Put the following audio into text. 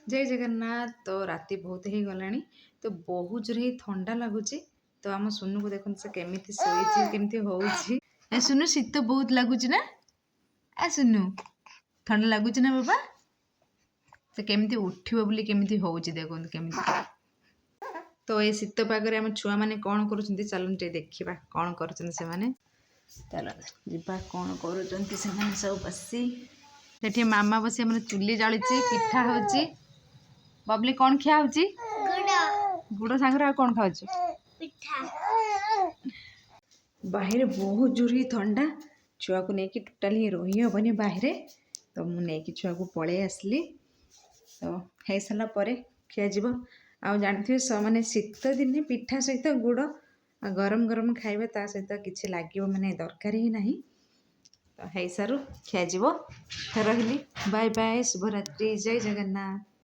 ଜୟ ଜଗନ୍ନାଥ। ତ ରାତି ବହୁତ ହେଇଗଲାଣି, ତ ବହୁତ ଜୋରେ ହିଁ ଥଣ୍ଡା ଲାଗୁଛି। ତ ଆମ ସୁନୁକୁ ଦେଖନ୍ତୁ, ସେ କେମିତି ଶୋଇଛି, କେମିତି ହଉଛି। ଏ ସୁନୁ, ଶୀତ ବହୁତ ଲାଗୁଛି ନା? ଆ ସୁନୁ, ଥଣ୍ଡା ଲାଗୁଛି ନା ବାବା? ସେ କେମିତି ଉଠିବ ବୋଲି କେମିତି ହଉଛି ଦେଖନ୍ତୁ କେମିତି। ତ ଏ ଶୀତ ପାଗରେ ଆମ ଛୁଆମାନେ କ'ଣ କରୁଛନ୍ତି, ଚାଲନ୍ତୁ ଟିକେ ଦେଖିବା କ'ଣ କରୁଛନ୍ତି ସେମାନେ। ଚାଲନ୍ତୁ ଯିବା, କ'ଣ କରୁଛନ୍ତି ସେମାନେ ସବୁ ବସି। ସେଠି ମାମା ବସି ଆମର ଚୁଲି ଜଳିଛି, ପିଠା ହଉଛି। ବବଲି, କ'ଣ ଖିଆ ହଉଛି? ଗୁଡ଼। ଗୁଡ଼ ସାଙ୍ଗରେ ଆଉ କ'ଣ ଖାଉଛୁ? ପିଠା। ବାହାରେ ବହୁତ ଜୋରେ ହିଁ ଥଣ୍ଡା। ଛୁଆକୁ ନେଇକି ଟୋଟାଲି ରହିହେବନି ବାହାରେ। ତ ମୁଁ ନେଇକି ଛୁଆକୁ ପଳେଇ ଆସିଲି। ତ ହେଇସାରିଲା ପରେ ଖିଆଯିବ। ଆଉ ଜାଣିଥିବେ ମାନେ ଶୀତ ଦିନେ ପିଠା ସହିତ ଗୁଡ଼ ଆଉ ଗରମ ଗରମ ଖାଇବା, ତା ସହିତ କିଛି ଲାଗିବ ମାନେ ଦରକାର ହିଁ ନାହିଁ। ତ ହେଇସାରୁ ଖିଆଯିବ। ତ ରହିଲି, ବାଏ ବାଏ, ଶୁଭରାତ୍ରି, ଜୟ ଜଗନ୍ନାଥ।